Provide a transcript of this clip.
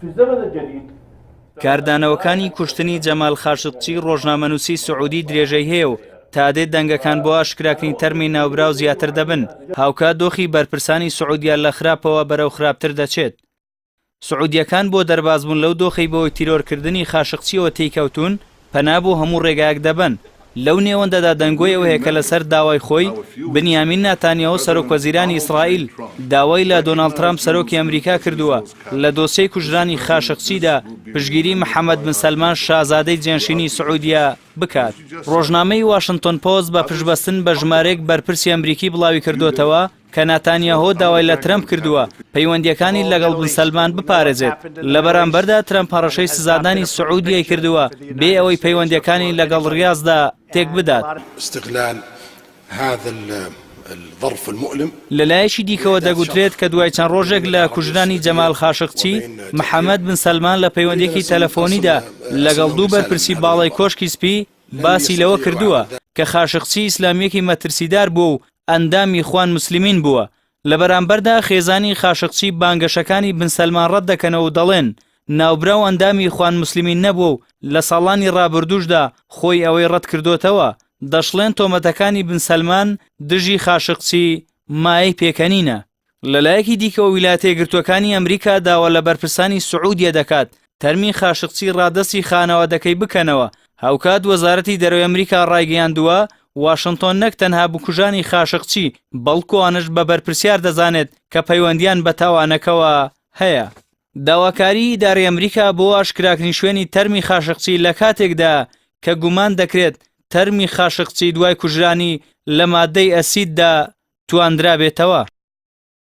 في الزمن الجديد. کاردانەوەکانی کوشتنی جەمال خاشقچی ڕۆژنامەنووسی سعودی درێژەی هەیە و تا دێت دەنگەکان بۆ ئاشکراکردنی تەرمی ناوبراو زیاتر دەبن، هاوکات دۆخی بەرپرسانی سعودیە لە خراپەوە بەرەو خراپتر دەچێت. سعودیەکان بۆ دەربازبوون لەو دۆخەی بەهۆی تیرۆرکردنی خاشقچیەوە تێیکەوتوون، پەنا بۆ هەموو ڕێگایەک دەبەن. لەو نێوەندەدا دەنگۆی ئەوە هەیە کە لەسەر داوای خۆی، بنیامین ناتانیاهۆ سەرۆکوەزیرانی ئیسرائیل داوای لە دۆناڵد ترامپ سەرۆکی ئەمریکا کردووە لە دۆسیەی کوژرانی خاشقچیدا پشتگیری محەمەد بن سەلمان شازادەی جێنشینی سعودیە بکات. ڕۆژنامەی واشنتۆن پۆست بە پشتبەستن بە ژمارەیەک بەرپرسی ئەمریکی بڵاویکردۆتەوە، کە ناتانیاهۆ داوای لە ترەمپ کردووە پەیوەندییەکانی لەگەڵ بن سەلمان بپارێزێت، لە بەرامبەردا ترەمپ هەڕەشەی سزادانی سعودیەی کردووە بێ ئەوەی پەیوەندییەکانی لەگەڵ ڕیازدا تێکبدات. لەلایەکی دیکەوە دەگوترێت کە دوای چەند ڕۆژێک لە کوژرانی جەمال خاشقچی، محەمەد بن سەلمان لە پەیوەندییەکی تەلەفۆنیدا لەگەڵ دوو بەرپرسی باڵای کۆشکی سپی باسی لەوە کردووە کە خاشقچی ئیسلامییەکی مەترسیدار بووە و ئەندامی ئیخوان موسلمین بووە، لە بەرامبەردا خێزانی خاشقچی بانگەشەکانی بن سەلمان ڕەتدەکەنەوە و دەڵێن، ناوبراو ئەندامی ئیخوان موسلمین نەبووە و لە ساڵانی ڕابردووشدا خۆی ئەوەی ڕەتکردۆتەوە، دەشڵێن تۆمەتەکانی بن سەلمان دژی خاشقچی مایەی پێکەنینە. لەلایەکی دیکەوە ویلایەتەیەکگرتووەکانی ئەمریکا داوا لە بەرپرسانی سعودیە دەکات تەرمی خاشقچی ڕادەستی خانەوادەکەی بکەنەوە، هاوکات وەزارەتی دەرەوەی ئەمریکا ڕایگەیاندووە واشنتۆن نەک تەنها بکوژانی خاشقچی بەڵکو ئەوانەش بە بەرپرسیار دەزانێت کە پەیوەندیان بە تاوانەکەوە هەیە. داواکاریی ئیدارەی ئەمریکا بۆ ئاشکراکردنی شوێنی تەرمی خاشقچی لە کاتێکدا کە گومان دەکرێت تەرمی خاشقچی دوای کوژرانی لە مادەی ئەسیددا تواندرابێتەوە.